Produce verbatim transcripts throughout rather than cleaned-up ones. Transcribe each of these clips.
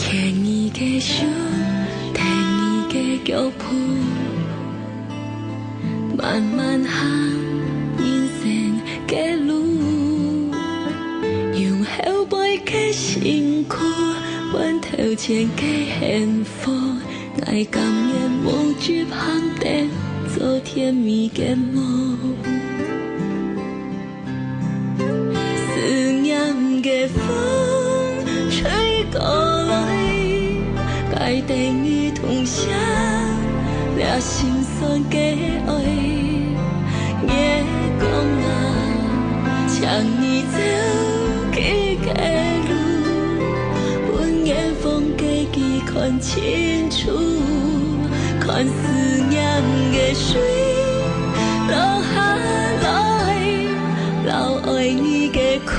牽你个手，跈你个腳步，慢慢行人生个路。用後背个辛苦，換頭前个幸福。𠊎甘願無執行燈，做甜蜜个夢。 思念个風吹過來，帶等你通向這心酸个愛。月光啊，請你照佢个路，分遠方个佢看清楚，看思念个水落下來。 摎愛你个苦，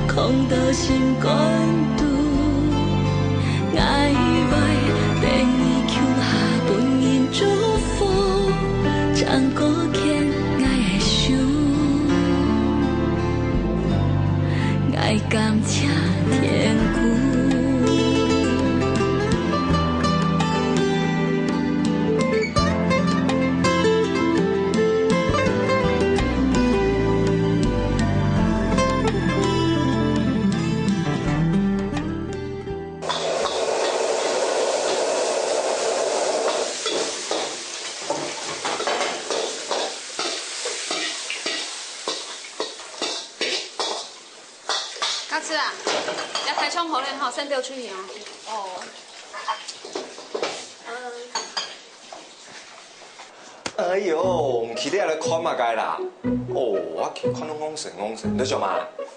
囥到心肝肚。𠊎會等你共下分人祝福，正過牽𠊎个手，𠊎感謝天公。 家慈啊，這大腸好了吼，先丟出去哦。哦。嗯。 哎喲，你企在這看麼个啦？哦，𠊎看到戇神戇神，你做麼？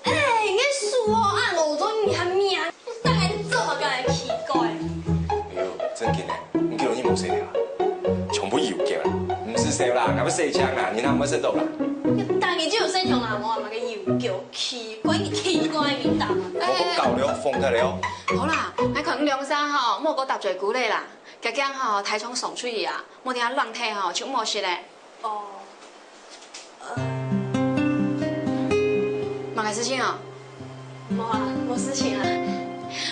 哎，你个手哦，恁無做你還命，你大概做麼个奇怪？哎喲，正經个，你幾多日無洗頭啊？全部油腳啦，毋使洗啦，𠊎愛洗淨啦，你哪毋愛洗到啦？你大概就有洗頭啦，無啊，麼个油腳，奇怪，你奇怪，你打嘛？莫搞了，瘋忒了。好啦，𠊎看你兩儕吼，莫過搭嘴鼓了啦，遽遽吼，大腸送出去啊，莫聽冷忒吼，就莫食咧。 哦，呃，麼个事情哦？無啊，無事情啊。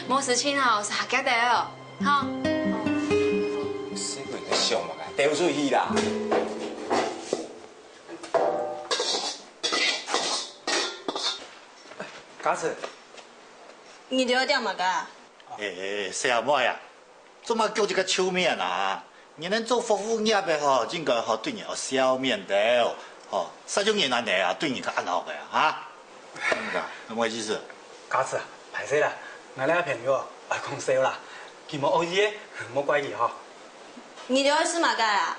無事情哦，係客家的哦，吼。哦。死鬼在想麼个？丟出去啦！家慈，你在該點麼个啊？欸，小妹啊， 做麼个叫一個臭面啊？人人做服務業个吼，應該吼對人愛笑面个，吼，像你恁樣啊，對人家恁好个啊，哈？嗯，什麼意思？家慈啊，歹勢啦，𠊎這朋友啊，愛講笑啦，佢無惡意个，莫怪佢吼。你兩儕係麼个啊？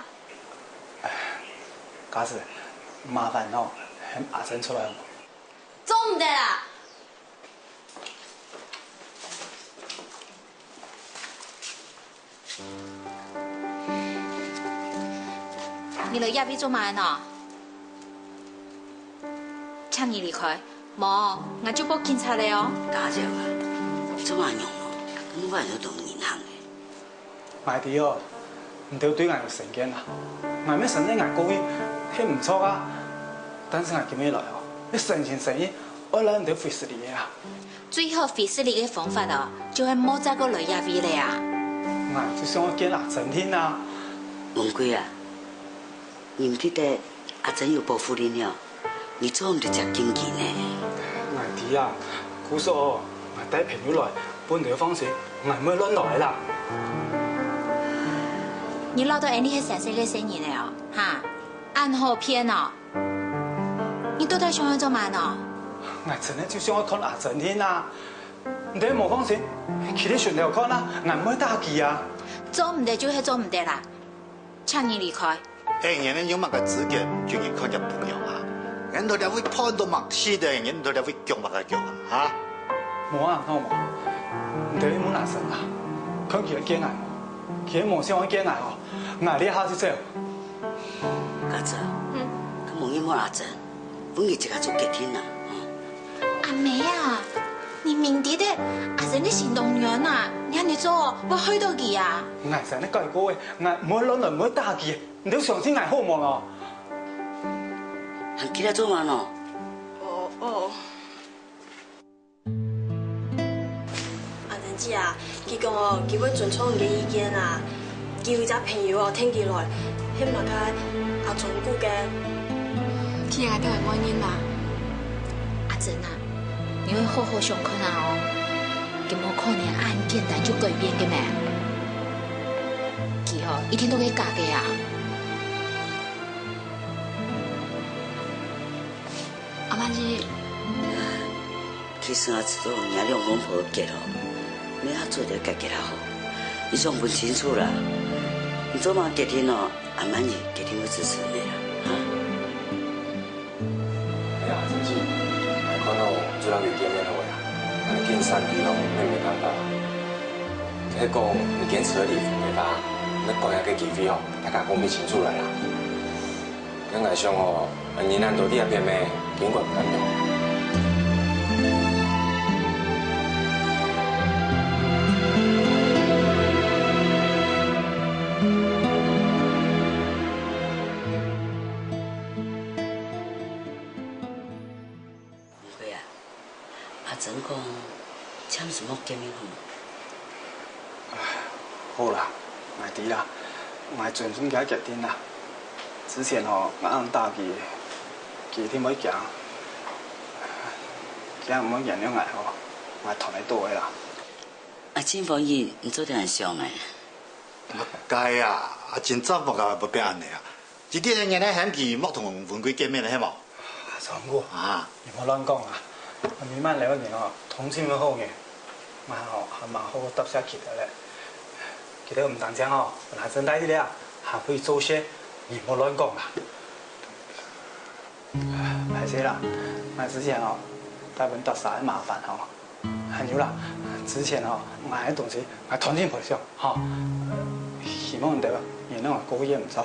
家慈，麻煩吼，喊阿珍出來好無？做毋得啦！ 你來這位做麼个呢？請你離開，無，𠊎就報警察了哦。家慈啊，做麼个樣哦？你還有當人行个？𠊎知哦，你兜對𠊎有成見啊，𠊎乜承認𠊎過去係毋著啊，但是𠊎今日來哦，係誠心誠意愛摎你兜會失禮个啊。 最好會失禮个方法哦，就係莫再過來這位了啊！𠊎就想愛見阿珍定啊！文貴啊，你毋記得阿珍有保護令了，你做毋得接近佢呢。𠊎知啊，故所哦，𠊎帶朋友來，分你放心，𠊎毋會亂來啦。你恅著𠊎係先生个細人仔哦，哈？恁好騙哦！ 你到底想愛做麼呢？𠊎真个就想愛看阿珍定啊！你兜無放心，企在脣頭看啊，𠊎毋會打佢啊！做毋得就係做毋得啦，請你離開。哎，你兜有麼个資格叫人看人餔娘啊？你兜這位判到麼事个，你兜這位叫麼个叫啊？哈？無啊，好無？你兜去問阿珍啊，看佢愛見𠊎無？佢係無想愛見𠊎哦，𠊎這下就走。 家珍，嗯。該無人問阿珍，分佢自家做決定啊。阿姆啊，你明知得阿珍个心當軟啊，你恁樣做會害著佢啊。𠊎先个講過个，𠊎毋會亂來，毋會打佢，你兜相信𠊎好無咯？還企在做麼个呢？哦，哦。 阿珍啊，佢講哦，佢會尊重你个意見啊。佢有一隻朋友哦，聽佢來，係麼个阿忠牯个。佢係𠊎兜个外人嘛。阿珍啊，你愛好好想看啊哦，佢無可能恁簡單就改變个咩？佢哦，一定都係假个啊。阿曼姨， 其實𠊎知道若兩公婆結哦，乜愛做得解決較好。你想分清楚啦，你做麼決定哦，阿曼姨決定會支持你啦，哈？哎呀，阿珍姊，𠊎看哦，做得見面个話啊，恁緊散去哦，乜無辦法。係講你堅持愛離婚个話，你趕一個機會哦，大家講分清楚來啦。 該𠊎想哦，你恁多在這片咩，根本毋敢用。毋會啊，阿珍講，暫時莫見面好無？好啦，𠊎知啦，𠊎尊重佢个決定啦。之前吼，𠊎恁打佢，佢一定會驚，佢也毋會原諒𠊎吼，𠊎同佢做个啦。阿珍歡喜，你做得恁想欸。該啊，阿珍做麼个會變恁呢啊？ 一定係你喊佢莫同文貴見面个，係無？阿忠牯，啊，你莫亂講啊！𠊎美滿樓个人哦，通盡會好个。𠊎哦，還蠻好好答謝佢兜咧。佢兜毋單淨哦，拿真帶力啊，還會做事，你莫亂講啊！歹勢啦，𠊎之前哦，帶分大家个麻煩哦。 還有啦，之前吼，𠊎个東西𠊎全部賠償，吼。希望你兜原諒𠊎過夜毋著。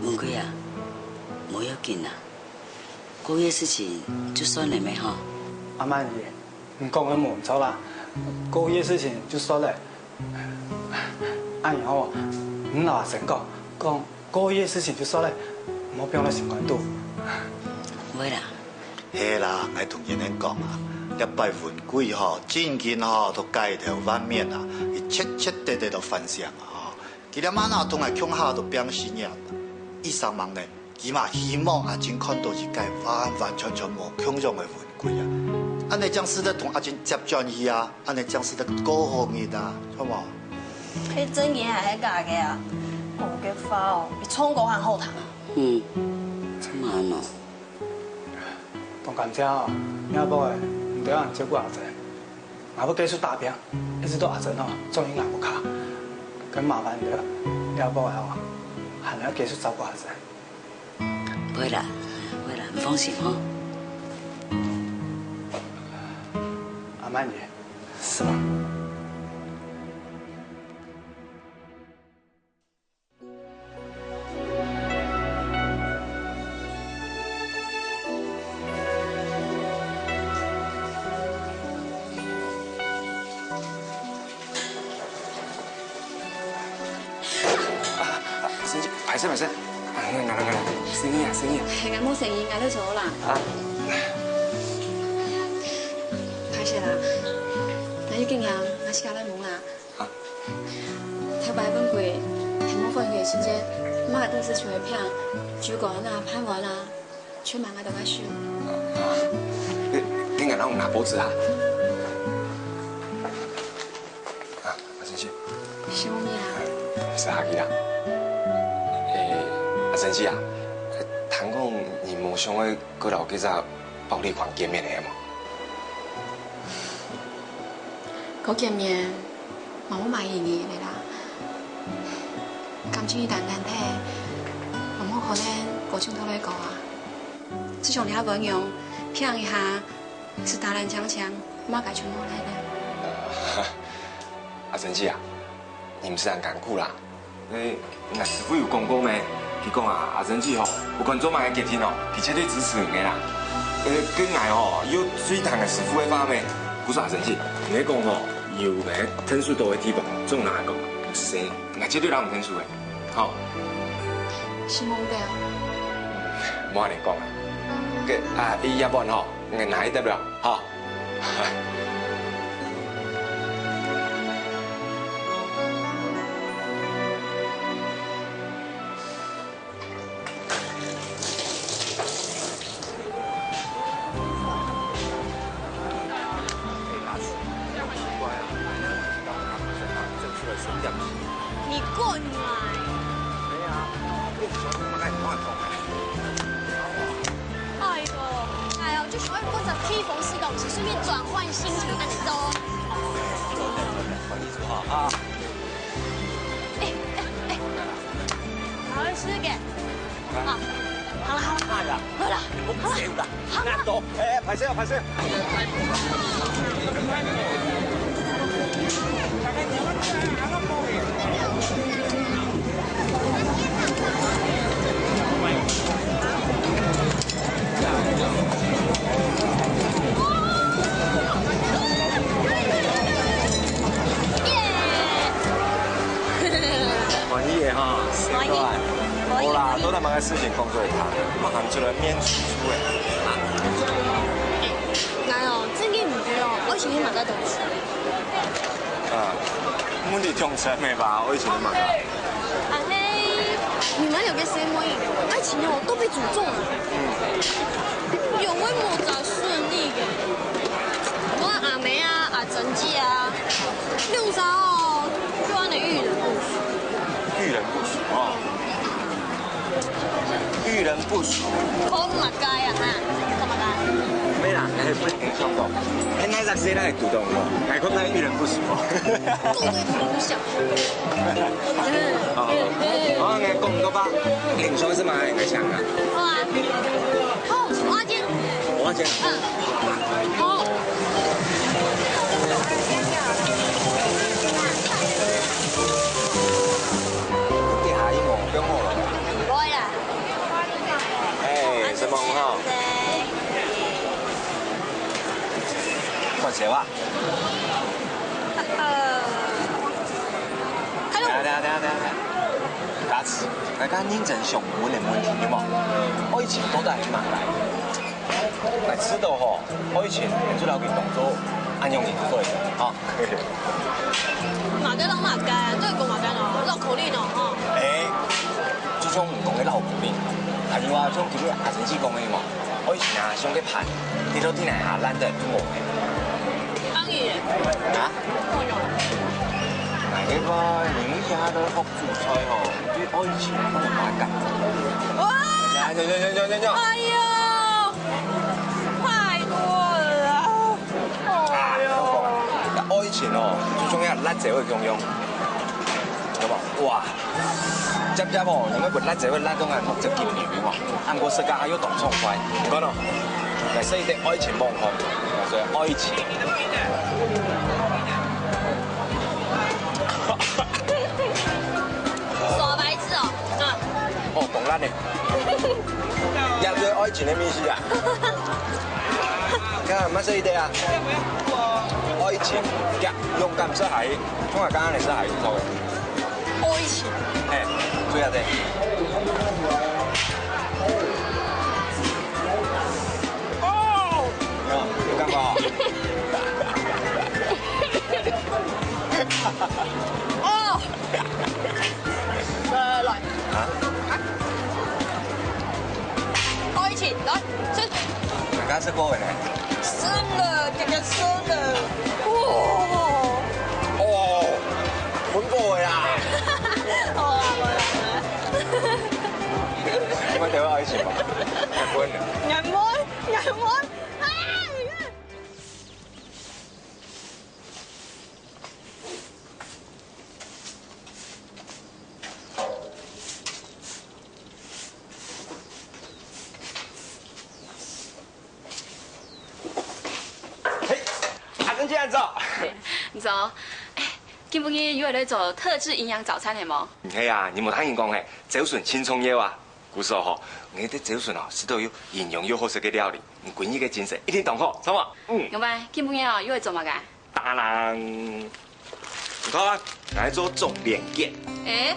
文貴啊，無要緊啊，過夜事情就算了咩吼。阿曼姨，你講个無毋著啦，過夜事情就算了。恁樣吼，你摎阿珍講，講 過夜事情就算了，莫放在心肝肚。會啦。係啦，𠊎同你等講啊，這擺文貴吼，正經吼，都改頭換面啊，佢徹徹底底都反省啊吼。佢這滿啊，同𠊎共下都拚死命，一生忙呢，佢嘛希望阿珍看到自家完完全全無共樣个文貴啊。恁呢正使得同阿珍接轉去啊，恁呢正使得過好日啊，好無？ 係真个還係假个啊？講个話哦，比唱歌還好聽。嗯，這麼哦。當感謝哦，若無欸，毋知恁照顧阿珍。𠊎會繼續打拚，一直到阿珍哦，轉去𠊎屋下。該麻煩你兜，若無欸哦，還愛繼續照顧阿珍。 會啦，會啦，你放心吼。阿曼姨，是嗎？ 啊，啊，生氣，歹勢，歹勢。啊，來，來，來，來，生氣啊，生氣啊。係，𠊎無生氣，𠊎在做啦。啊。歹勢啦，𠊎有經驗，𠊎自家來摸啦。啊。頭擺文貴，係無歡喜个時節，麼个東西就會拚，酒館啊，飯碗啊， 全滿𠊎兜个手。啊，你，你𠊎摎你拿報紙啊？啊，阿珍姊。承蒙你啊。食下去啦。欸，阿珍姊啊，聽講你無想愛過摎該隻暴力狂見面个係無？ 過見面，嘛無麼个意義了啦。感情一旦斷忒，嘛無可能過從頭來過啊。就像這樣樣，拚一下，就打爛淨淨，麼个就無了呢。阿珍姊啊，你毋使恁艱苦啦。 欸，𠊎師傅有講過咩？佢講啊，阿珍姊吼，不管做麼个決定哦，佢絕對支持你个啦。欸，該𠊎吼，有最聽𠊎師傅个話咩？故所阿珍姊，你講吼，有麼个𢯭手到个地方，總拿來講，係，𠊎絕對摎你𢯭手个，吼。承蒙你啊。莫恁樣講啊。該啊，這碗吼，𠊎拿去得了，吼。你滾來！哎呀，你喜歡麼个你亂講啊！哎喲，哎喲，就喜歡混在披風式東西，順便轉換心情，那你走。換衣服哈啊！哎哎哎，好好吃个。 啊，好了好了，哎呀，好了，你莫笑啦，好了，那都，哎，歹勢啊，歹勢。耶！ 歡喜个哈，歡喜，歡喜，好啦，歡喜。都在忙个事情工作一趟，乜行出來面試个。哎，𠊎哦，真个毋知哦，愛先去麼个東西。啊，問題當深个吧，愛先去麼个？啊嘿，你們有個誰沒有？愛情哦，都被詛咒了。嗯。有為麼个順利个？我阿妹啊，阿珍姐啊， 你有啥哦？就恁樣遇人不淑。遇人不淑哦。遇人不淑。講麼个啊？哈？講麼个？無啦，𠊎係分人想講，哎，該隻事哪會堵到𠊎？𠊎講𠊎遇人不淑哦。都對你不想。哦，哦，𠊎講毋過吧，你想係麼个，𠊎想啊。好啊。好，我要見。我要見。嗯。好。 你下一幕變好了。毋會啦。哎，什麼哈？看誰啊？呃，還有。等下，等下，等下，等下。牙齒，來看認真想問个問題，有無？愛情到底係麼个？來，知道吼，愛情，你就了解動作，恁樣你就對了，哈。 麼个摎麼个，都係講麼个咯，繞口令哦，吼。哎，就像你講个繞口令，還有啊，像今日阿珍姐講个嘛，愛情啊，像个盤，跌到地泥下爛得無个。阿姨，啊？朋友。哎呀，你一下都學煮菜哦，對愛情有麼个感覺？哇！哎呀，哎呀，哎呀，哎呀！哎呦！ 太多了啦！哎呦！愛情哦，就像該辣椒个共樣，有無？哇！接接哦，你愛分辣椒个辣到𠊎目汁流流嘛，還過食个還有當暢快。你看哦，來食一點愛情網紅，所以愛情。耍白痴哦，嗯。哦，懂了呢。 也係愛情个意思啊。看，慢食一點啊。愛情，呀，勇敢食下去，從來剛剛你食下去，無錯个。愛情。嘿，注意下這。哦。有，有感覺哦。哦。 來來來。啊？愛情，來，先。大家食過个呢？酸了，姐姐酸了。哇！哦，聞過个啦。好啦，好啦，好啦。你們台灣愛情嗎？結婚了。結婚，結婚。啊！ 嘿，阿珍姐，你早。你早。哎，今晡日又來做特製營養早餐係無？嗯，係啊，你無聽人講係，朝晨盡重要啊。故所吼，你得朝晨哦，食到有營養又好食个料理，你歸日个精神一定當好，知無？嗯。另外，今晡日哦，又來做麼个？ 當然，你看，𠊎做粽蓮捲。欸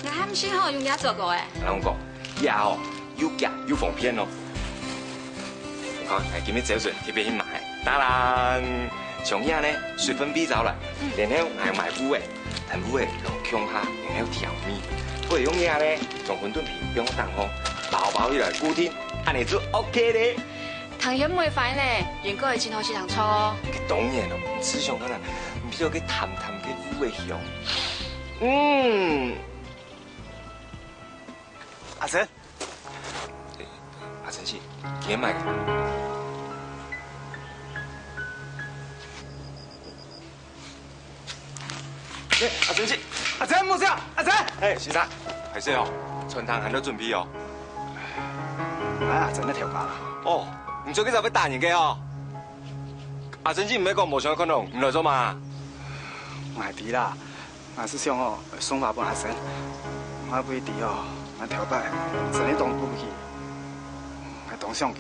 ，𠊎還毋識吼用這做過欸。𠊎同你講，這吼又遽又方便哦。你看，𠊎今日朝晨特別去買。當然，像這呢，水分飛走了，嗯。然後𠊎買芋仔，同芋仔摎共下，然後調味。還有用這呢，將餛飩皮放當中，包包起來固定，恁呢就OK咧。 糖也毋會壞呢，應該會盡好食糖醋哦。當然咯，你試想看啊，鼻著該淡淡个烏个香。嗯。阿珍，阿珍姐，你買个？ 阿珍姐，阿珍，莫笑，阿珍。哎，先生，歹勢哦，餐廳還在準備哦。哎，阿珍个頭家啦。哦，你做今朝愛打人个哦？阿珍姐毋係講無想看到，你來做麼？𠊎知啦，𠊎係想哦，送花分阿珍。𠊎毋知哦，𠊎頭擺真个當顧佢，𠊎當想佢。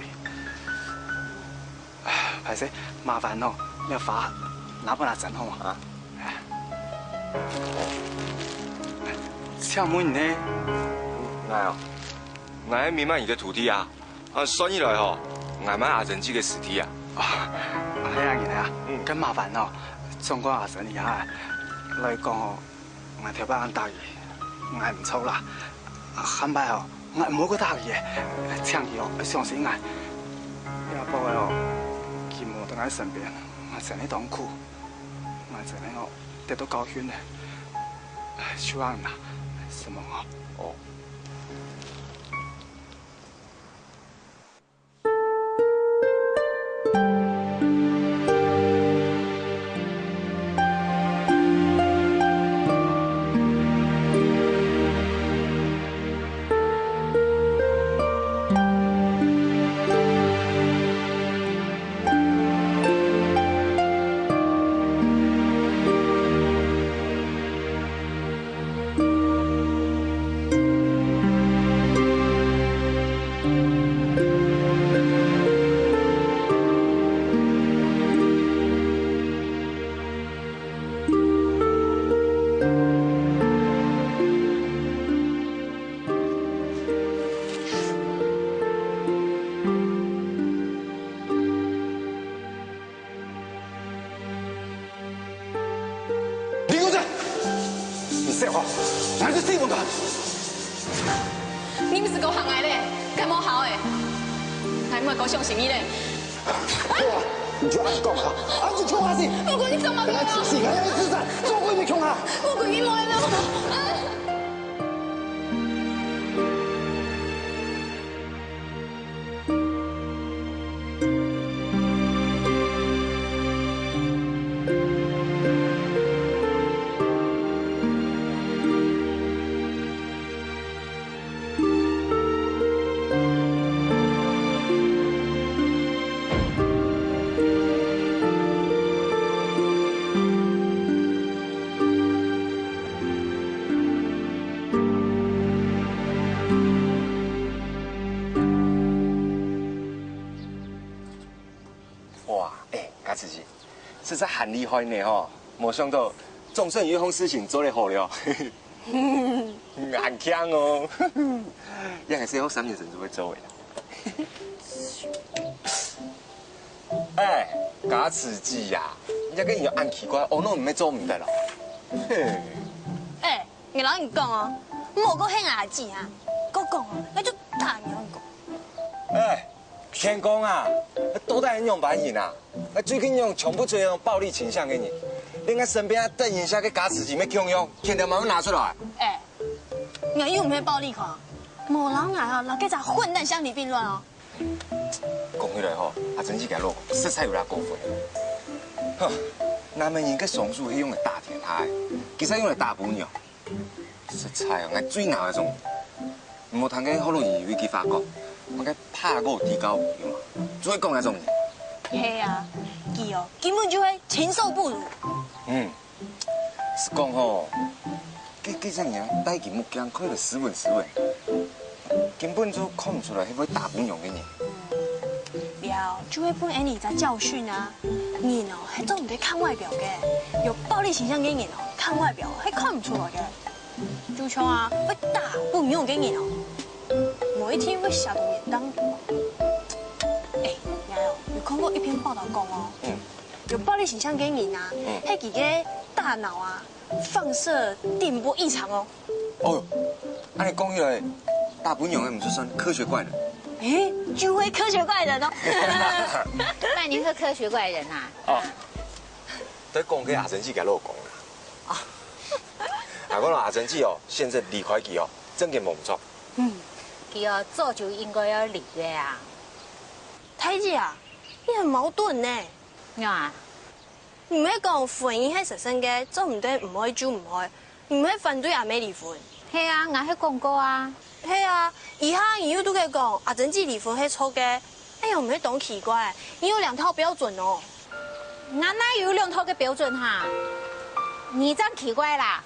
歹勢，麻煩哦，這花拿分阿珍好無？啊。請問你呢？𠊎哦，𠊎係美滿姨个徒弟啊。啊，算起來吼，𠊎乜阿珍姊个師弟啊。啊，係啊，原來啊，嗯。恁麻煩哦，總管阿珍姨啊，來講哦， 𠊎頭擺恁打佢，𠊎毋著啦。下擺哦，𠊎毋會過打佢个，請佢哦，愛相信𠊎。這駁仔哦，佢無在𠊎身邊，𠊎真个當苦，𠊎真个哦，得到教訓了。就恁啦，承蒙哦。哦。 李公子，你說話，還是死不敢？你毋使過嚇𠊎咧，該無效誒，𠊎毋會過相信你咧。好啊，你就恁講啊，恁就衝下去。不管你做麼个啊！本來就是，還要一直戰，做鬼沒用啊！不管你莫來了。 哇，欸，家慈姊，實在還厲害呢吼！無想到總算有一項事情做得好了。還慶哦！這還係學三年生就會做的啦。欸，家慈姊呀，你這個人有恁奇怪，哦，那毋係做毋得了。嘿。欸， 𠊎摎你講哦，莫過喊𠊎阿姊啊，過講哦，𠊎就打你恁講。欸，天公啊，到底係仰般人啊？最近仰全部出現暴力傾向个人，連𠊎身邊啊等一下个家慈姊乜共樣，天天慢慢拿出來。欸，𠊎又毋係暴力狂，莫摎𠊎哦，摎該隻混蛋相提並論哦。 講起來吼，阿珍姊个老公實在有點過分。哼，男人个雙手係用來打天下个，佢就用來打餔娘。實在哦，𠊎最惱該種人。你無聽該學老人有一句話講，麼个拍鼓提高有無？就係講該種人。係啊，佢哦，根本就係禽獸不如。嗯。 係講吼，該，該隻人啊，戴起目鏡看起來斯文斯文，根本就看毋出來係會打餔娘个人。了，就會分𠊎兜一隻教訓啊！人哦，係做毋得看外表个，有暴力傾向个人哦，看外表係看毋出來个。就像啊，會打餔娘个人哦，無一定會寫到面頂。欸，𠊎哦，有看過一篇報導講哦，嗯。 有暴力傾向个人啊，嗯。係佢个大腦啊，放射電波異常哦。哦，恁樣講起來，打餔娘个毋係算科學怪人？欸，就係科學怪人哦。那你是科學怪人啊？哦。在講个阿珍姊个老公啦。啊，講到阿珍姊哦，現在離開佢哦，正經無毋著。嗯，佢哦，早就應該愛離个啊。大姊啊，你很矛盾呢。仰啊？你毋係講婚姻係神聖个，做毋得毋愛就毋愛，你毋係反對阿姆離婚？係啊，𠊎係講過啊。 係啊，這下你又在該講阿珍姊離婚係著个，哎喲，毋係當奇怪，你有兩套標準哦。𠊎哪有兩套个標準哈？你正奇怪啦！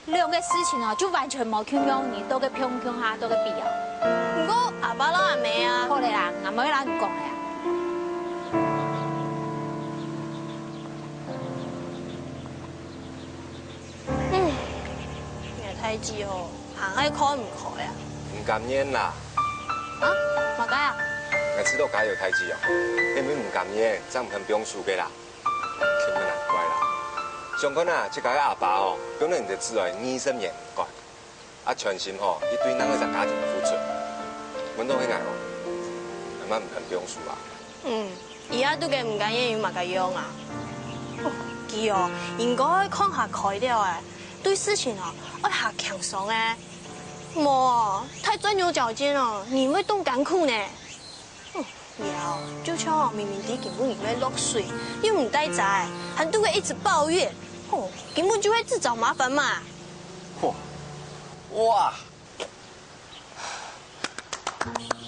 兩個事情哦，就完全無共樣，你在該共下在該比哦。毋過阿爸摎阿姆啊，好了啦，𠊎無愛摎你講了啦。 嗯，𠊎大姊哦，還係看毋開啊。毋甘願啦。啊？麼个啊？𠊎知道該有大姊哦，因為毋甘願，正毋肯放手个啦。真个難怪啦。想看啊，自家个阿爸哦，放了你个子女二十年毋管， 啊，全心吼，去對另外一隻家庭付出。換做係𠊎哦，𠊎嘛毋肯放手啊。嗯，佢啊，在該毋甘願有麼个用啊？哦，佢哦，應該看較開了欸，對事情哦，愛較輕鬆欸。無哦，太鑽牛角尖哦，你會當艱苦呢。 嗯，了，就像哦，明明知今晡日會落水，又毋帶遮，還在該一直抱怨，吼，根本就係自找麻煩嘛。嚯，哇！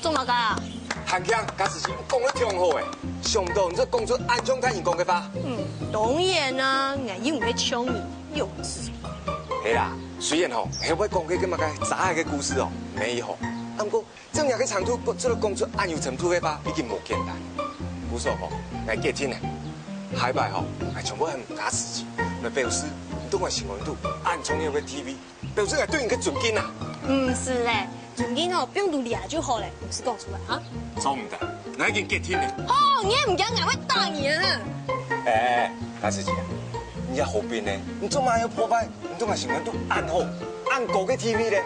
做麼个啊？還慶，該事情講得當好欸，想毋到你就講出恁像大人講个話。嗯，當然啊，𠊎又毋係像你，幼稚。係啦，雖然吼，係會講个該麼个渣个故事哦，無好，啊，毋過 這樣个程度，做得講出恁有深度个話，已經無簡單。故所吼，𠊎決定了，下擺吼，𠊎全部喊加持器，來表示你對𠊎心肝肚恁重要个地位，表示𠊎對你个尊敬啊。毋使咧，尊敬哦，放在這就好咧，毋使講出來哈。做毋得，𠊎已經決定了。哦，你也毋驚𠊎會打你啊？哎，加持器啊，你也好兵呢，你做麼个愛破壞 你對𠊎心肝肚恁好、恁高个地位咧？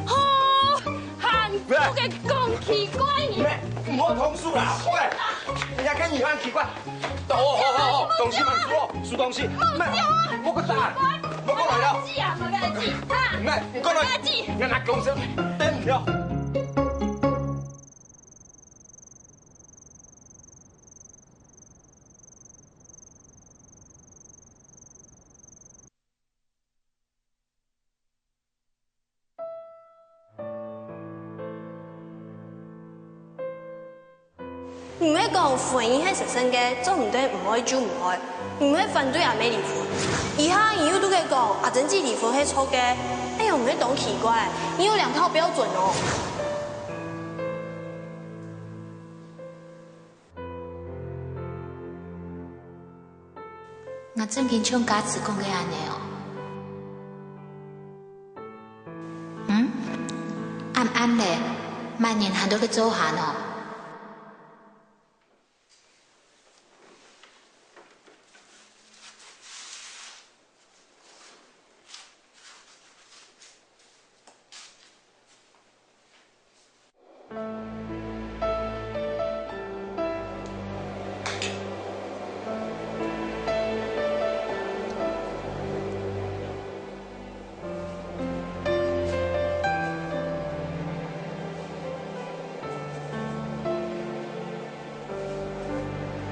吼，還做得講奇怪呢！妹，毋好動手啦！喂，你還跟你恁奇怪？好好好好，東西慢收哦，收東西。妹，莫過來，莫過來了。妹，你過來，你拿公司等了。 毋係講婚姻係神聖个，做毋得毋愛就毋愛，毋係反對阿姆離婚。這下你又在該講阿珍姊離婚係著个，哎喲，毋係當奇怪，你有兩套標準哦。 𠊎正經像家慈講个恁呢哦。嗯？暗暗咧，麼人還在該做下呢？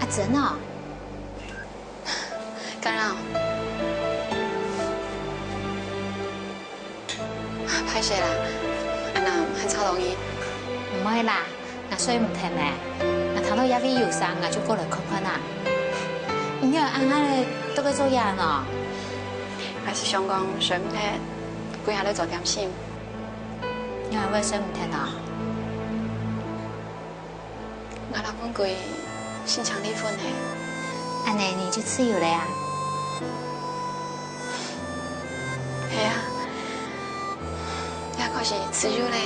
阿珍哦，干擾。 歹勢啦，恁樣還吵到你。毋會啦，𠊎睡毋忒咩。𠊎聽到這位有聲，𠊎就過來看看啊。你仰恁暗个在該做麼个呢？𠊎係想講睡毋忒，歸下來做點心。你還會睡毋忒呢？ 𠊎摎文貴申請離婚咧。恁呢你就自由了啊？係啊，這下係自由咧，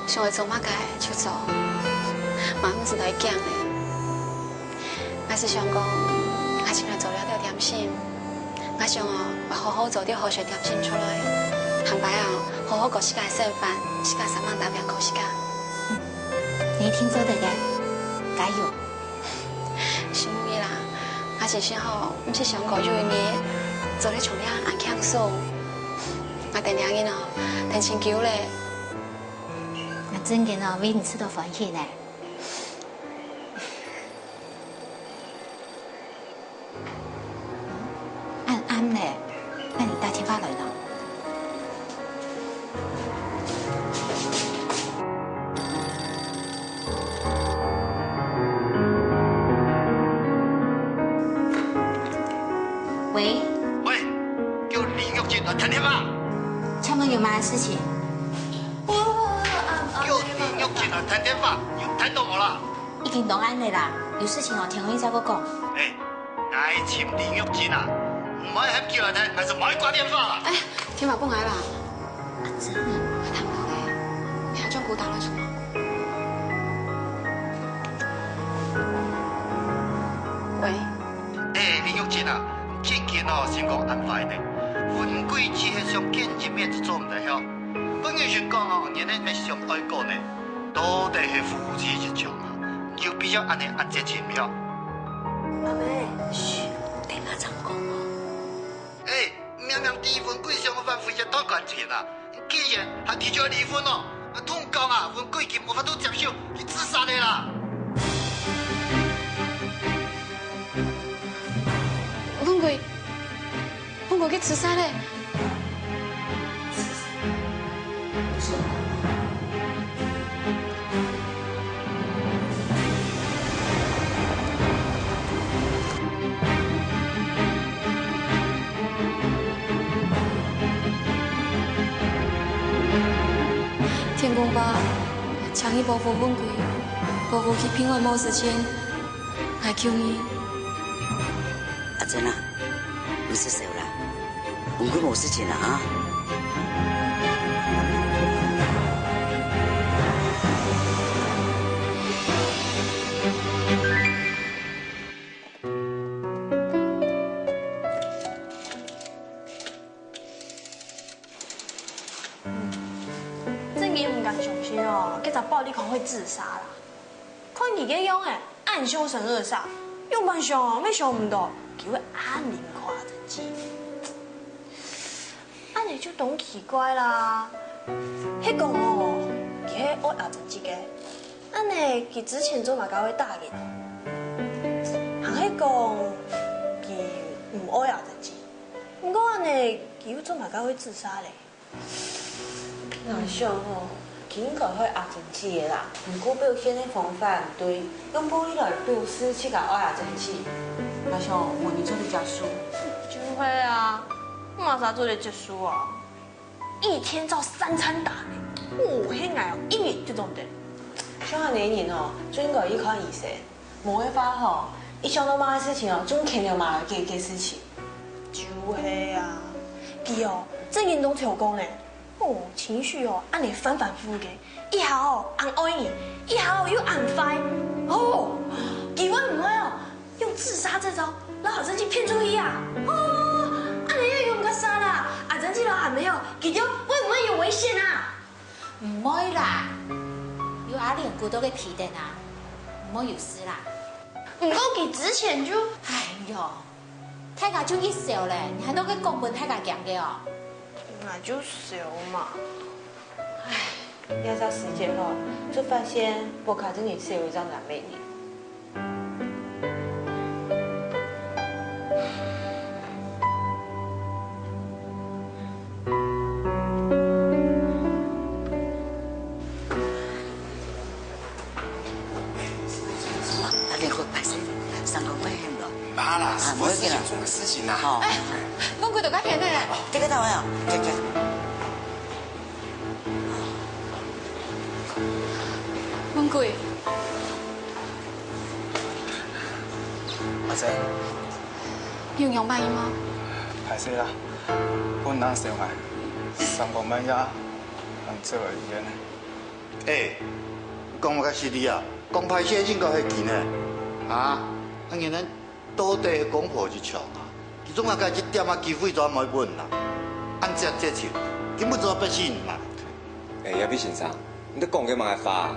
想愛做麼个就做，嘛毋使再驚咧。𠊎係想講，𠊎盡量做了兜點心， 𠊎想哦，愛好好做兜好食點心出來，下擺啊，好好過自家个生活，自家煞猛打拚靠自家。你一定做得个，加油！承蒙你啦，𠊎 其實吼，毋識想過有一日做得像你恁輕鬆。𠊎等兩人哦，等真久咧。𠊎真个哦，為你感到歡喜呢。恁暗咧，該你打電話來咯。 喂，喂，叫李玉珍來聽電話。請問有麼个事情？叫李玉珍來聽電話，有聽到無啦？已經當暗咧啦，有事情哦，天光日再過講。哎， 𠊎尋李玉珍啊，毋愛喊佢來聽，𠊎就毋愛掛電話啦。哎，電話分𠊎啦。阿珍啊，佢聽到咧，你還將佢打來做麼？喂，哎，李玉珍啊，最近哦，心肝恁壞呢。文貴只係想見一面就做毋得了。本來想講哦，日日乜相愛過呢，到底係夫妻一場啊，有必要恁呢恁絕情無？ 阿妹，噓，等下正講哦。哎，明明知文貴想反悔一段感情啊，竟然還提出離婚哦！同你講啊，文貴佢無法度接受，佢自殺个啦！文貴，文貴佢自殺咧！ 天公伯，請你保護文貴，保護佢平安無事情，𠊎求你。阿珍啊，毋使愁啦。 文貴無事情啦啊！真个毋敢相信哦，該隻暴力狂會自殺啦！看佢个樣仔， 恁兇神惡煞，仰般想哦，乜想毋到，佢會恁靈看阿珍姊。恁呢就當奇怪啦。係講哦，佢係愛阿珍姊个，恁呢佢之前做麼个會打人？還係講佢毋愛阿珍姊？毋過恁呢，佢又做麼个會自殺咧？ 𠊎想吼，佢應該係阿珍姊个啦，毋過表現个方法毋對，用暴力來表示自家愛阿珍姊。𠊎想無人做得接受。就係啊，麼儕做得接受啊？一天照三餐打呢，哦，係𠊎哦，一日就做毋得。像恁呢人哦，就應該去看醫生。 無个話吼，一想到麼个事情哦，就牽連麼个个事情。就係啊，佢哦，正經當刁工呢。哦，情緒哦，恁呢反反覆覆个，一下哦恁愛你，一下哦又恁壞。哦，佢會毋會哦，用自殺這招，摎阿珍姊騙出去啊？哦，恁呢又用个啥啦？阿珍姊摎阿妹哦，佢兜會毋會有危險啊？ 毋會啦，有阿蓮姑在該陪等啊，毋會有事啦。毋過佢之前就……哎喲，大家就一笑咧，你還在該講分大家驚个哦？𠊎就笑嘛。哎，這隻時節吼，就發現屋下真經少一隻男仔呢。 啊，你好歹勢，三公分險咯。毋怕啦，啊，無要緊啦。是事情中个事情啦。哦。哎，文貴在該片呢。這個到位啊，這個。 文貴。阿珍。有仰般無？歹勢啦，分人笑𠊎，三更半夜，還走來醫院呢。哎，講麼个失禮啊？講歹勢應該係佢呢。啊，恁樣呢？ 到底係公婆一場啊，佢總下个一點仔機會都毋會分人，恁絕絕情，根本就係逼死人啊！哎呀，畢先生，你在講个麼个話啊？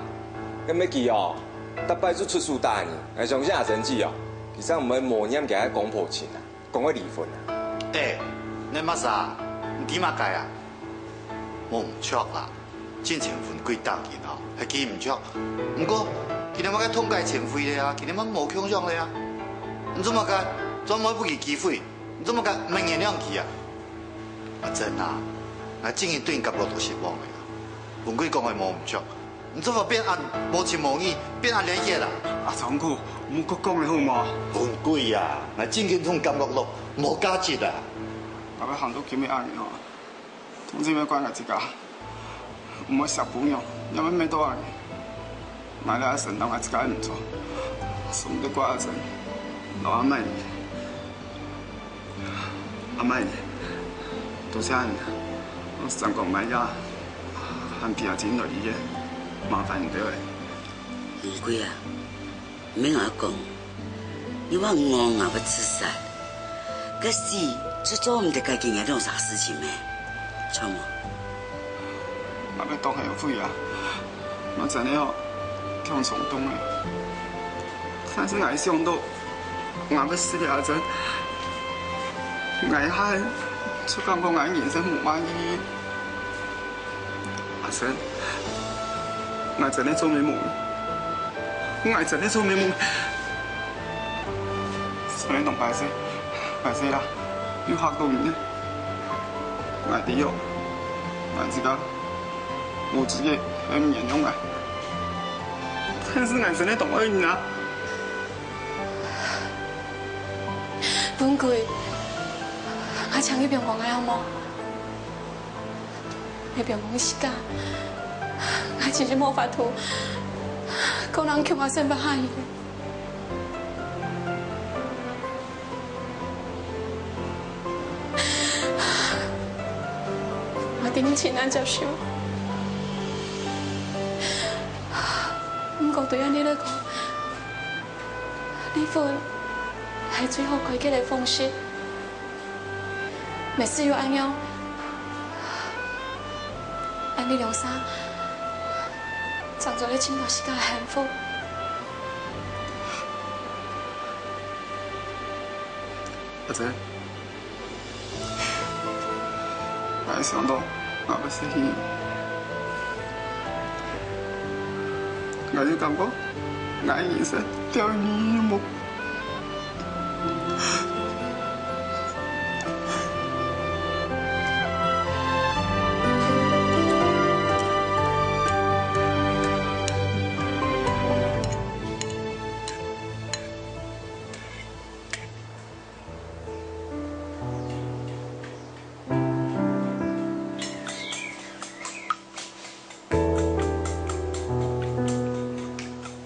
該乜佢哦，逐擺就出手打人，還相信阿珍姊哦？你正毋會無念佢个公婆情啊，講愛離婚啊？欸，你麼儕？你知麼个啊？無毋著啦，進前文貴打佢吼，係佢毋著。毋過，今日麼个痛改前非咧啊，今日麼个無共樣咧啊？你做麼个專門分佢機會？你做麼个毋原諒佢啊？阿珍啊，𠊎真經對你感覺到失望个啊。文貴講个無毋著， 你做麼變恁無情無義，變恁冷血啊？阿忠哥，毋好講了好無？文貴啊，𠊎真經同你感覺到無價值啊！𠊎會行到今日恁樣吼，同志會怪𠊎自家，毋會惜餔娘，也會搣到恁樣。𠊎這阿生摎𠊎自家毋著，所以得怪阿珍，摎阿妹。 阿妹，多謝你，我正講買藥，還比較緊來醫院，麻煩你兜了。文貴啊，毋免𠊎講，你話𠊎𠊎會自殺，該死就做毋得該件个兩儕事情咩？著無？𠊎會當後悔啊！𠊎真个哦，當衝動个。但是𠊎想到 𠊎會死了阿珍，𠊎一下就感覺𠊎人生無麼意義。阿珍，𠊎真个做美夢，𠊎真个做美夢。真个當歹勢，歹勢啦，又嚇到你。𠊎知哦，𠊎自家，無資格愛你原諒𠊎，但是𠊎真个當愛你啊！ 文貴，𠊎請你毋好講𠊎好無？你毋好講自家，𠊎真係無法度，過恁共下生活下去。𠊎知你盡難接受，毋過對𠊎來講， 離婚係最好解決个方式。乜只有恁樣，𠊎俚兩儕正做得尋到自家个幸福。阿珍， 𠊎想到𠊎會失去你，𠊎就感覺𠊎个人生了無意義。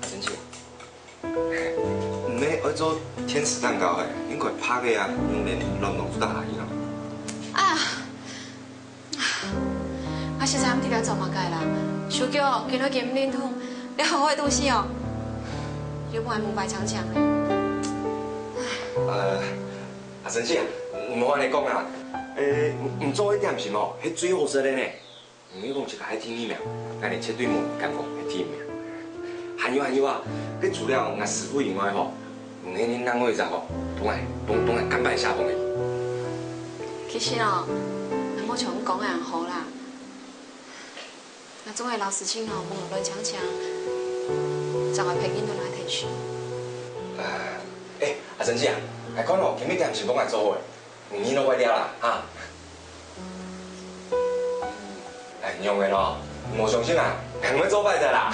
阿珍姐，你愛做天使蛋糕欸，應該白个啊，用點卵黃做得下去咯。啊！𠊎實在毋知愛做麼个啦。手腳今日緊毋靈通，這好好个東西哦，又毋會蒙白淨淨个。呃，阿珍姐啊，毋好恁樣講啊。欸，你做个點心哦，係最好食个呢。你講這個係第二名，𠊎連絕對無敢講係第一名。還有還有啊，該除了𠊎師傅以外吼， 你另外一隻吼，同𠊎，同，同𠊎甘拜下風个。其實哦，𠊎無像你講个恁好啦。𠊎總係摎事情吼，毋好亂搶搶，正會別人都來提醒。呃，欸，阿珍姐啊，𠊎看哦，今日點心幫𠊎做好个，你落來尞啦，哈。 哎，仰仔咯，無相信啊，𠊎會做歹勢啦。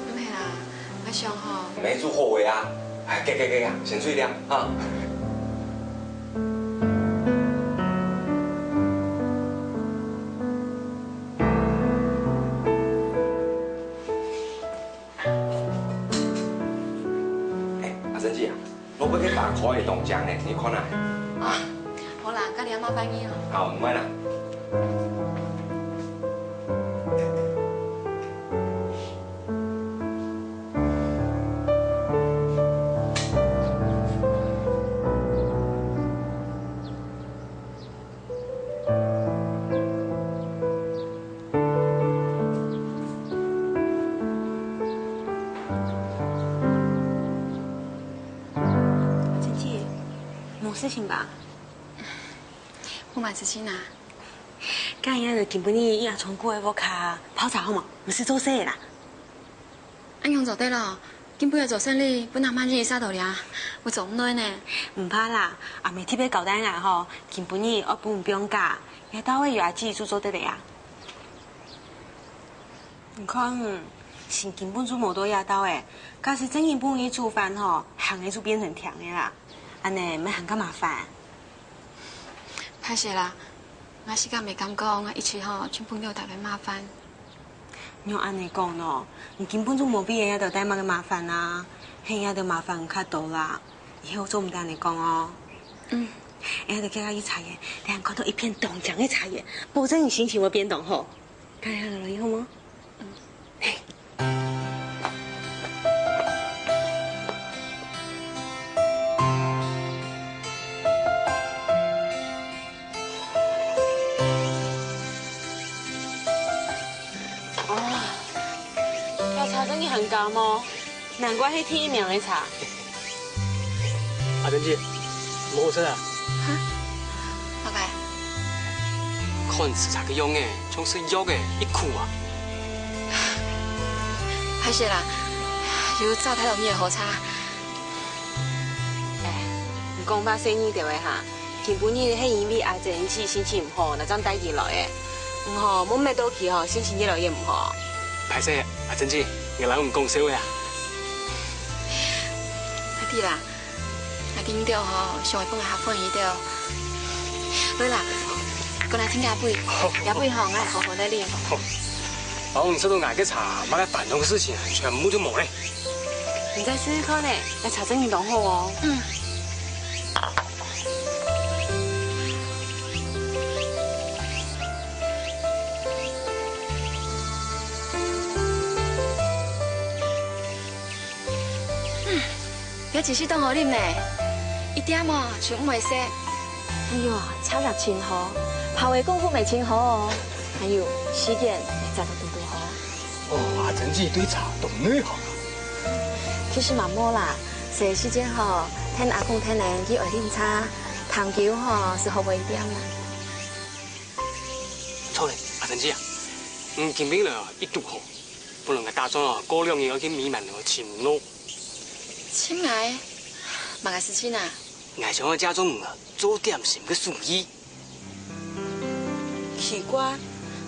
毋係啦，𠊎想吼，你煮好个啊，哎，該該該，先睡了哈。 哎，阿珍姐啊，落尾該打開个當靚呢，你看啊。啊，好啦，該你阿媽拜你啊。好，毋會啦。 阿事情吧？不滿事情啊？該𠊎等今晡日去阿聰哥个屋下泡茶好無？毋使做事啦。恁樣做得咯，今晡日做生理，分阿滿姨煞到了，𠊎做毋來呢。毋怕啦，阿姆特別交代𠊎吼，今晡日愛分你放假，你兜个有阿姊就做得了啊。你看，嗯，心根本就無在這兜欸，假使正經分你煮飯吼，鹹个就變成甜个啦。 恁呢乜還較麻煩。歹勢啦，𠊎自家乜感覺𠊎一直吼，盡分你兜帶來麻煩。仰恁呢講呢？你根本就無為𠊎兜帶麼个麻煩啊，係𠊎兜麻煩較多啦。以後做毋得恁呢講哦。嗯。𠊎兜遽遽去茶園，等下看到一片當靚个茶園，保證你心情會變當好。 該下來好無？嗯。嘿。啊，這茶真个還甘哦，難怪係第一名个茶。 阿珍姊，毋好食啊！哈？麼个？看食茶个樣仔，像食藥仔，一苦啊！歹勢啦，又糟蹋到你个好茶。哎，你講話細義兜仔哈，今晡日係因為阿珍姊心情毋好，𠊎正帶佢來个。你吼，莫搣到佢吼，心情越來越毋好。歹勢，阿珍姊，𠊎摎你講笑仔啊。快啲啦！ 𠊎等兜吼，想愛分𠊎較歡喜兜。來啦，過來添加杯，好。這杯吼，𠊎來好好來啉。好。哦，你食到𠊎个茶，麼个煩惱个事情啊，全部就無咧。你再試試看呢，這茶真个當好哦。嗯。 這真係當好啉呢，一點哦就毋會澀。哎喲，茶葉真好，泡个功夫乜真好哦。還有，時間乜擇到堵堵好。哦，阿珍姊對茶當內行啊。其實嘛無啦，細時節吼，跈阿公跈等去愛啉茶，聽久吼，就學會一點啦。著咧，阿珍姊啊，你今晡日來哦，一堵好。 本來𠊎打算哦，過兩日愛去美滿樓尋你。尋𠊎？麼个事情啊？𠊎想愛借重你做點心个手藝。奇怪，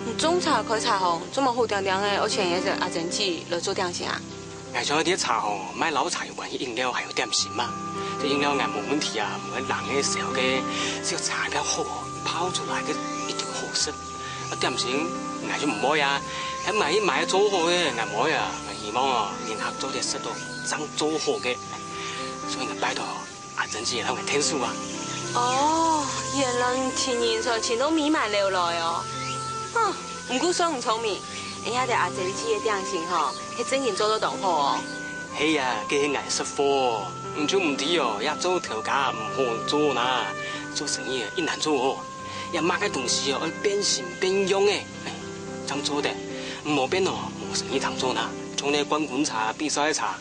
你種茶開茶行，做麼好定定个愛請一隻阿珍姊來做點心啊？𠊎想愛在茶行賣摎茶有關个飲料還有點心嘛。這飲料𠊎無問題啊，毋過冷个、燒个，只有茶葉好，泡出來个一定好食。 啊，點心，𠊎就毋會啊，係買去買做好个，𠊎毋會啊。𠊎希望哦，人客做得食到正做好个，所以𠊎拜託阿珍姊摎𠊎𢯭手啊。哦，原來你尋人才尋到美滿樓來哦。哼，毋過算你聰明，𠊎這兜阿珍姊个點心吼，係正經做到當好哦。係啊，該係𠊎識貨，你就毋知哦，這做頭家毋好做吶，做生意啊，一難做哦。 這麼个東西哦，愛變新變樣个，哎，正做得，毋好變哦，無生意通做吶。像該冠軍茶、比賽个茶，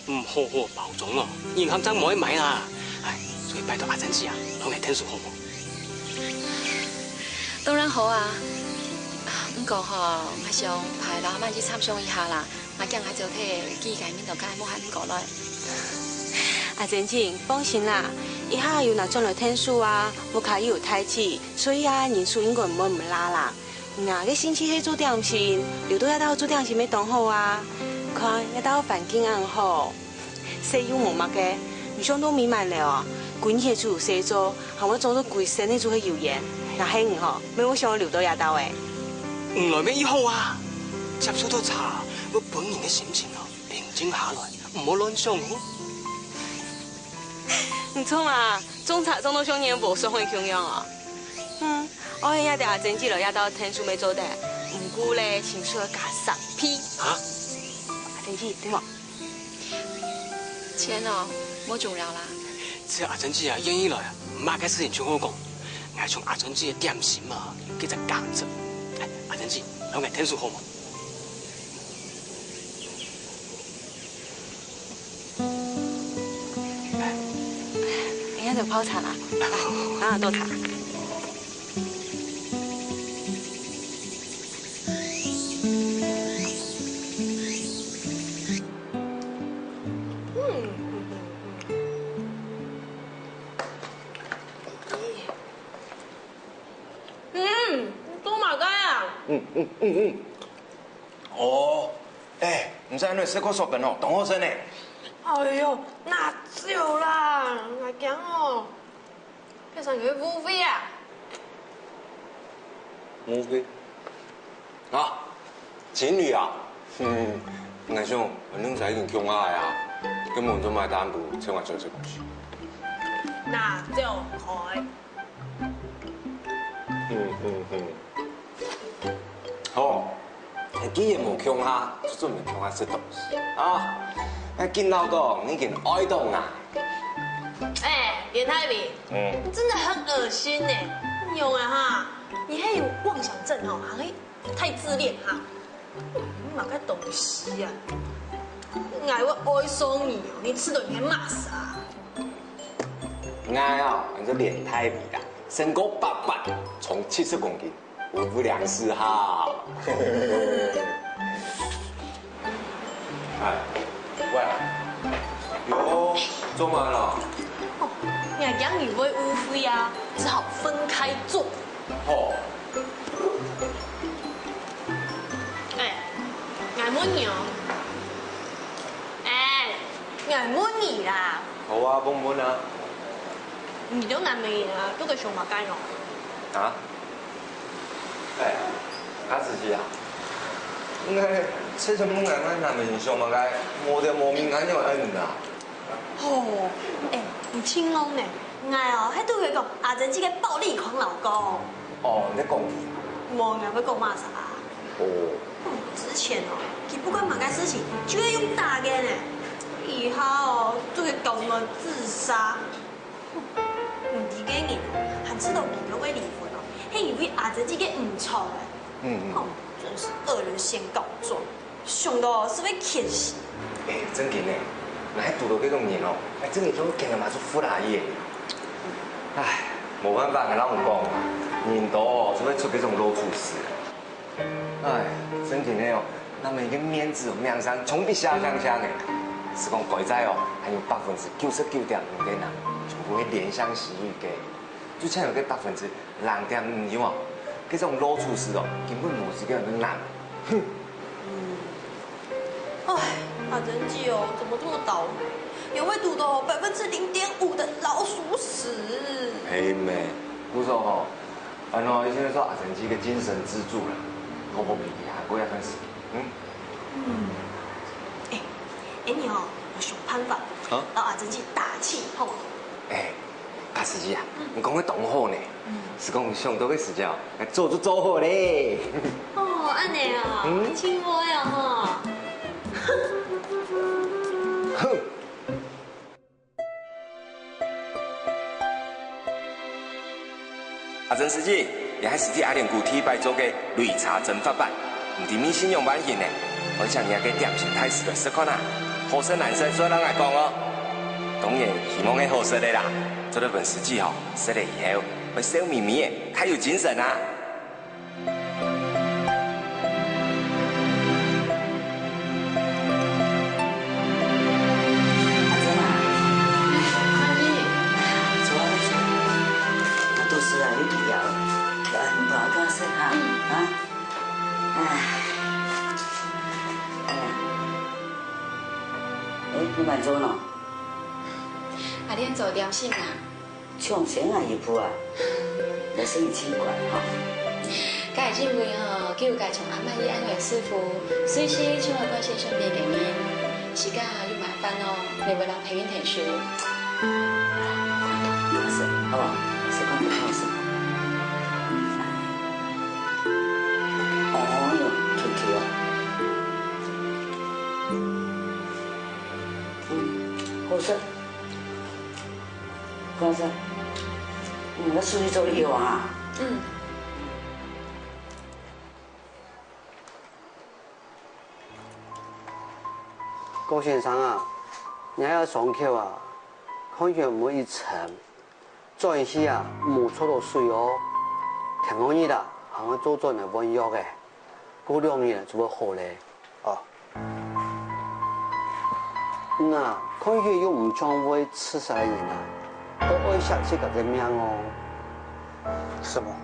毋好好包裝哦，人客正毋會買啦。哎，所以拜託阿珍姊啊，摎𠊎𢯭手好無？當然好啊，毋過吼，𠊎想排摎阿滿去參詳一下啦。 𠊎驚𠊎走忒，佢个面都該無喊過來。阿珍姊，放心啦，這下有𠊎轉來𢯭手啊，屋下又有大姊，所以啊，人手應該毋會毋罅啦。𠊎个興趣係做點心，留到這兜做點心乜當好啊。看，這兜環境恁好，細又無麼个，你想到美滿樓哦，歸日就有事做， 還會做到歸身个就係油煙，若係你吼，乜會想留到這兜欸。你來乜已好啊，接觸到茶，會分人个心情哦，平靜下來，毋好亂想哦。你著啊，種茶種到像人無爽个共樣哦。嗯，𠊎係這兜阿珍姊來這兜𢯭手乜做得，毋過咧，薪水愛加三倍。啊？阿珍姊，對無？ 錢哦，無重要啦。只要阿珍姊啊願意來啊，麼个事情就好講。𠊎想阿珍姊个點心啊，佢正價值。哎，阿珍姊，摎𠊎𢯭手好無？哎，哎呀，就泡茶啦，来，拿拿倒茶。嗯，做麼个啊？嗯嗯嗯嗯。哦，哎，毋使恁樣食个雪冰哦，當好食呢。哎喲，哪有啦，𠊎驚哦，變成有誤會啊。誤會？啊，情侶啊？嗯，𠊎想，反正在已經共下啊，根本就無擔保，千萬做這東西。那就開。 嗯嗯嗯。好，既然無共下，就準備共下食東西啊。哎，緊恅講，你已經愛到𠊎。哎，連太平，嗯。你真的很惡心呢。你有啊哈？你還有妄想症哦，還太自戀哈。你麼个東西啊？𠊎會愛上你哦，你知道你在罵啥？ 𠊎啊，安做連太平啦，身高八八，重七十公斤，文武兩世哈。哎，喂，喲，做麼个啦？哦，𠊎驚你會誤會啊，只好分開坐。好。哎，𠊎問你哦。哎， 𠊎問你啦。好啊，問問啊。你兜男朋友啊，做个想麼个哦？啊？哎，阿姊姊啊，𠊎這陣問𠊎男朋友想麼个，無條無命恁樣問啊。吼，哎，你盡戇呢。𠊎哦，還都會講阿珍姊个暴力狂老公。哦，你在講你啊？無，𠊎會講麼儕啊？哦。 嗯，之前哦，佢不管麼个事情，就會用打个呢。以後哦，就會搞麼自殺。嗯，你个人哦，還知道佢兜會離婚哦，係因為阿珍姊个毋著哎。嗯嗯。哦，真是惡人先告狀，想到哦，就會譴死。哎，正經呢，𠊎還堵著這種人哦，哎，正經就會跟人罵出負責任。唉，無辦法，𠊎摎你講，人多哦，就會出這種老鼠屎。 唉，正經个哦，男人个面子哦，名聲總比蝦香香个。係講該在哦，還有百分之九十九點五个人，全部會憐香惜玉个。就像有个百分之零點五有無？這種老鼠屎哦，根本無資格做人。哼！唉，阿珍姊哦，怎麼這麼倒霉？也會堵著百分之零點五的老鼠屎。係咩？故所吼， 安到一定愛做阿珍姊个精神支柱啦，好好陪佢行過這段時間。嗯。嗯。哎，哎，你哦，愛想辦法，啊？摎阿珍姊打氣，好無？哎，大師姐啊，嗯。你講个當好呢。嗯。係講想到个時間哦，哎，做就做好咧。哦，恁呢哦，嗯。真會哦吼。哼。 阿珍師姊，這係師弟阿蓮牯第一擺做个擂茶蒸發粄，毋知味緒仰般形呢？愛請你个點心大師來食看啊！好食難食，做得摎𠊎講哦。當然，希望係好食个啦，做得分師姊吼，食了以後會笑瞇瞇仔，較有精神啊！ 阿珍啊，阿姨，坐啊，坐啊，我肚屎啊有枇杷，來，你幫我看下哈，啊，哎，哎呀，哎，你慢坐喏。阿蓮做點心啊？ 搶先啊，一步啊，來生意盡快吼。該因為吼，佢有該從阿嬤姨恁樣師傅，隨時就愛關心身邊个人，自家有麻煩哦，你會摎別人添手。好食，好無？食看看好食。哦喲，Q Q啊。嗯，好食。 看一下，嗯，𠊎手藝做得有啊。嗯。郭先生啊，你還愛上課啊？看起來毋會一沉。轉去啊，莫著到水哦。天光日啊，還愛做轉來換藥个，過兩日啊就會好咧。哦。嗯啊，看起來又毋像會自殺个人啊，都愛惜自家个命哦。什麼？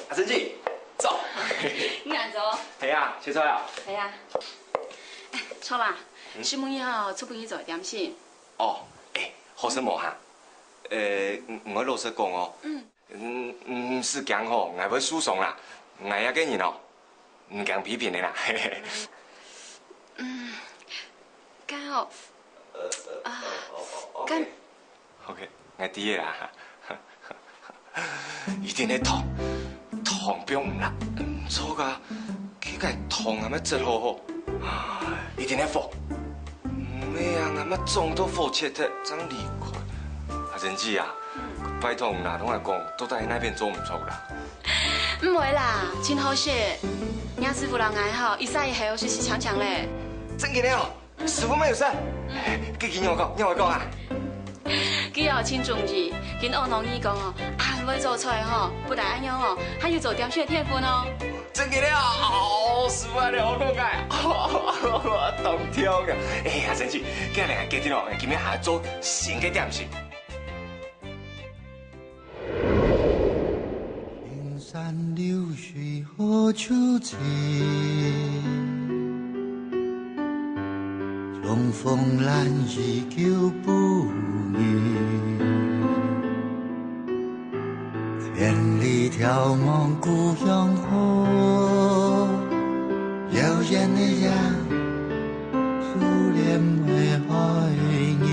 阿珍姐，早。你恁早？係啊，食菜啊？係啊。哎，著啦，嗯？請問你好，出門去做點心？哦，哎，好食無哈？呃，毋，毋過老實講哦，嗯。嗯，毋使驚吼，𠊎會受傷啦。𠊎這個人哦，毋驚批評个啦。嗯，該哦，啊，該 OK，𠊎知个啦。一定係糖，糖放毋落，毋著啊！佢个糖還吂擠好好，一定係火。毋係啊，還吂撞到火切忒正離開。阿珍姐啊，拜託你啦，同𠊎講，到底哪片做毋著啦？毋會啦，真好食。若師傅摎𠊎吼，一儕一口就食淨淨咧。真个哦？ 師傅乜有事？嗯。佢仰會講，仰會講啊？佢哦，真中意，佢阿姆講哦，恁會做菜吼，不但恁樣哦，還有做點心个天分哦。真个啊？哦，師傅恁樣好講个，當暢啊！哎呀，真是，今日決定哦，今日還做新个點心。 青山綠水何處尋？重逢難遇舊不遇。千里眺望故鄉好，遙遠的家，思念的愛你。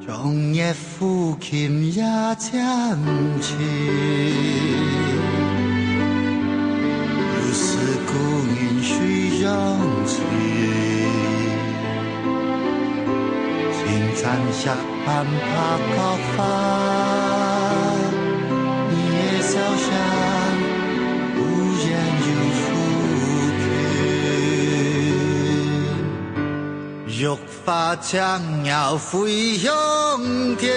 長夜抚琴夜漸沉，又思故人西窗晴。青山石板白角花，你的笑聲忽遠又忽近。 花雀鳥飛向天，